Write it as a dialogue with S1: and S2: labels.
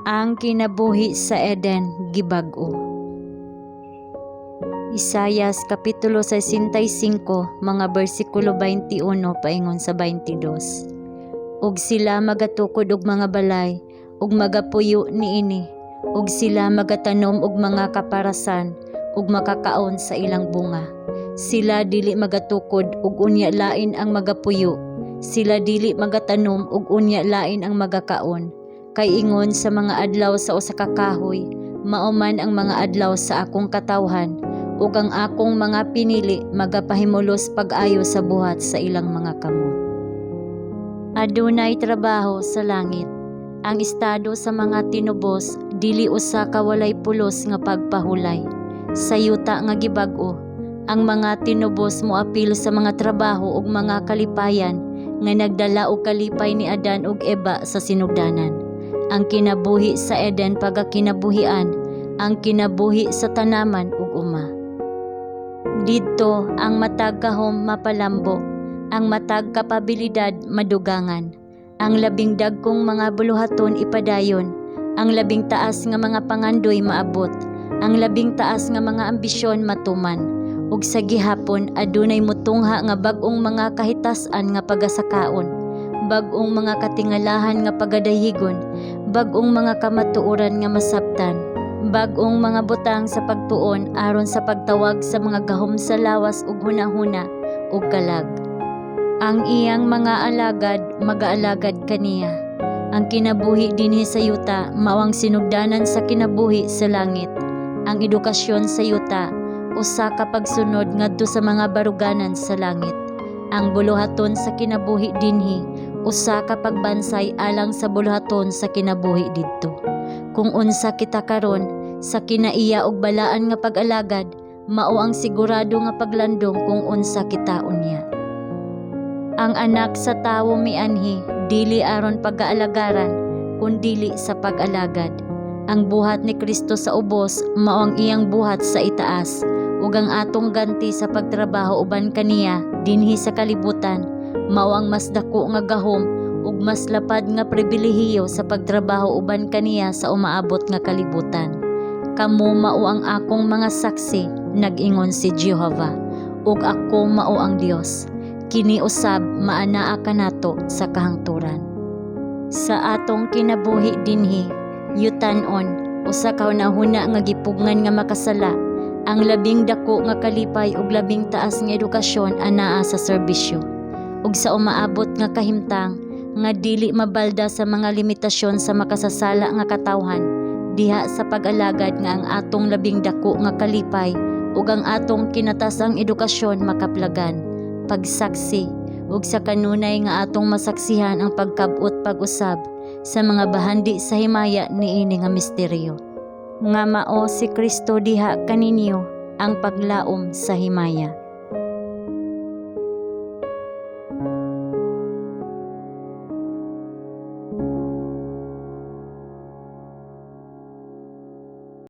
S1: Ang kinabuhi sa Eden gibag-o. Isayas kapitulo 65 mga bersikulo 21 paingon sa 22. Ug sila magatukod og mga balay ug magapuyo niini, ug sila magatanom og mga kaparasan ug makakaon sa ilang bunga. Sila dili magatukod ug unya lain ang magapuyo. Sila dili magatanom ug unya lain ang magakaon. Kay ingon sa mga adlaw sa usa ka kahoy, mao man ang mga adlaw sa akong katawhan, ug ang akong mga pinili magapahimulos pag-ayo sa buhat sa ilang mga kamot. Adunay trabaho sa langit. Ang estado sa mga tinubos dili usa ka walay pulos nga pagpahulay. Sa yuta nga gibag-o, ang mga tinubos moapil sa mga trabaho ug mga kalipayan nga nagdala og kalipay ni Adan ug Eva sa sinugdanan. Ang kinabuhi sa Eden pagakinabuhian, ang kinabuhi sa tanaman ug uma. Didto ang matag gahom mapalambo, ang matag kapabilidad madugangan, ang labing dagkong mga buluhaton ipadayon, ang labing taas nga mga pangandoy maabot, ang labing taas nga mga ambisyon matuman, ug sa gihapon adunay mutungha nga bag-ong mga kahitas-an nga pagasakaon, bag-ong mga katingalahan nga pagadahigon, bag-ong mga kamatuoran nga masabtan, bag-ong mga butang sa pagtuon aron sa pagtawag sa mga gahom sa lawas ug hunahuna ug kalag. Ang iyang mga alagad magaalagad kaniya. Ang kinabuhi dinhi sa yuta mao ang sinugdanan sa kinabuhi sa langit. Ang edukasyon sa yuta usa ka pagsunod ngadto sa mga baruganan sa langit. Ang buluhaton sa kinabuhi dinhi usa ka pagbansay alang sa buluhaton sa kinabuhi didto. Kung unsa kita karon sa kinaiya ug balaan nga pag-alagad, mao ang sigurado nga paglandong kung unsa kita unya. Ang Anak sa Tawo mianhi dili aron pagaalagaran kundili sa pag-alagad. Ang buhat ni Kristo sa ubos mao ang iyang buhat sa itaas, ug ang atong ganti sa pagtrabaho uban kaniya dinhi sa kalibutan mao ang mas dako nga gahom ug mas lapad nga pribilehiyo sa pagtrabaho uban kaniya sa umaabot nga kalibutan. "Kamo mao ang akong mga saksi," nag-ingon si Jehova, "ug ako mao ang Dios." Kini usab maanaa kanato sa kahangturan. Sa atong kinabuhi dinhi, yutan-on, usa ka hunahuna nga gipugngan nga makasala, ang labing dako nga kalipay ug labing taas nga edukasyon anaa sa serbisyo. Ug sa umaabot nga kahimtang nga dili mabalda sa mga limitasyon sa makasasala nga katawhan, diha sa pag-alagad nga ang atong labing dako nga kalipay ug ang atong kinatasang edukasyon makaplagan, pagsaksi, ug sa kanunay nga atong masaksihan ang pagkab-ot pag-usab sa mga bahandi sa himaya niini nga misteryo nga mao si Kristo diha kaninyo, ang paglaom sa himaya.